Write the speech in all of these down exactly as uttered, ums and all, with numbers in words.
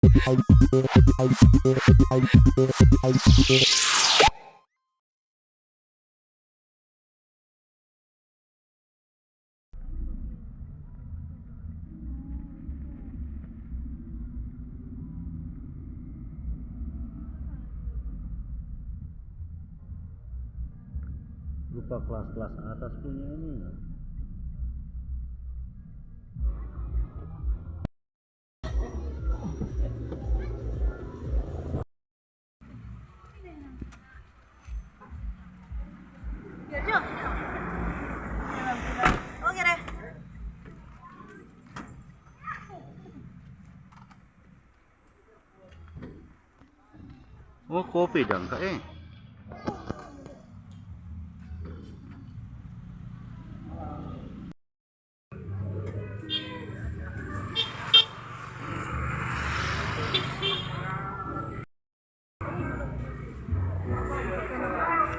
Lupa kelas-kelas atas punya ini, ya. Oh, kopi dang, Kak, eh.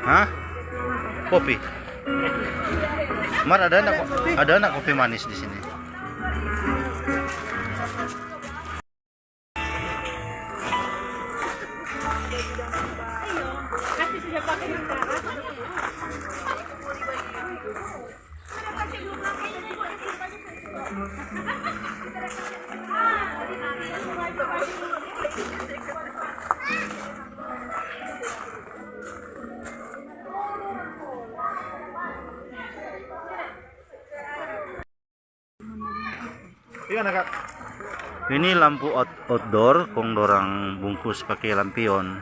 Hah? Kopi. Mar, ada ndak ko-, ada ndak kopi manis di sini? Ini lampu out-, outdoor, kong dorang bungkus pake lampion.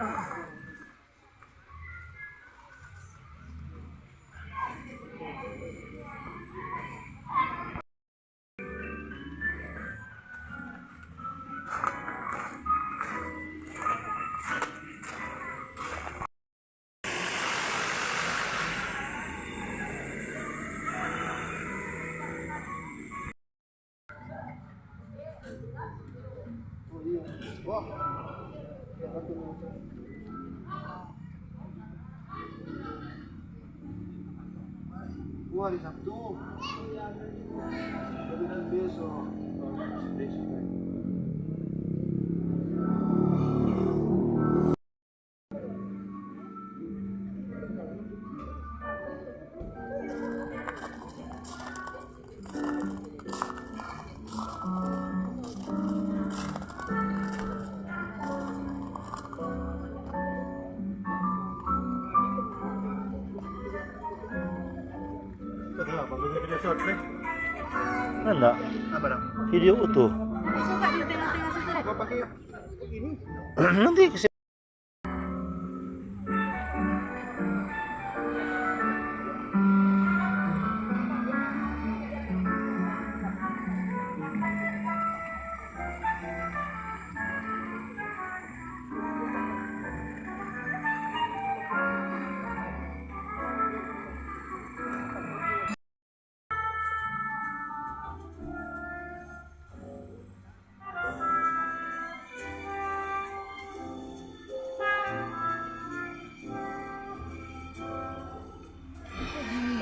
Hari Sabtu. Besok. Nanda. Apa dong? Video utuh. Suka di tengah-tengah situ deh. Gua pakai ini. Nanti ke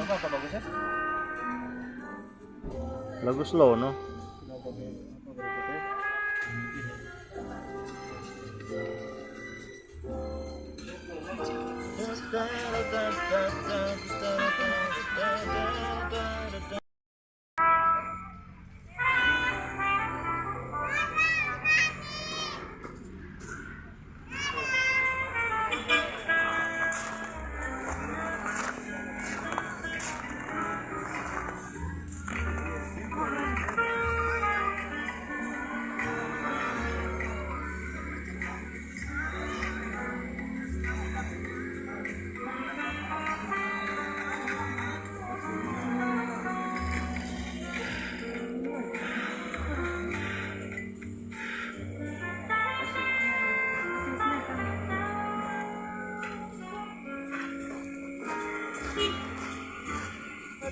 Apa, apa bagus ya? Lagu slow, no?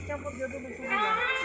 Campur jodoh.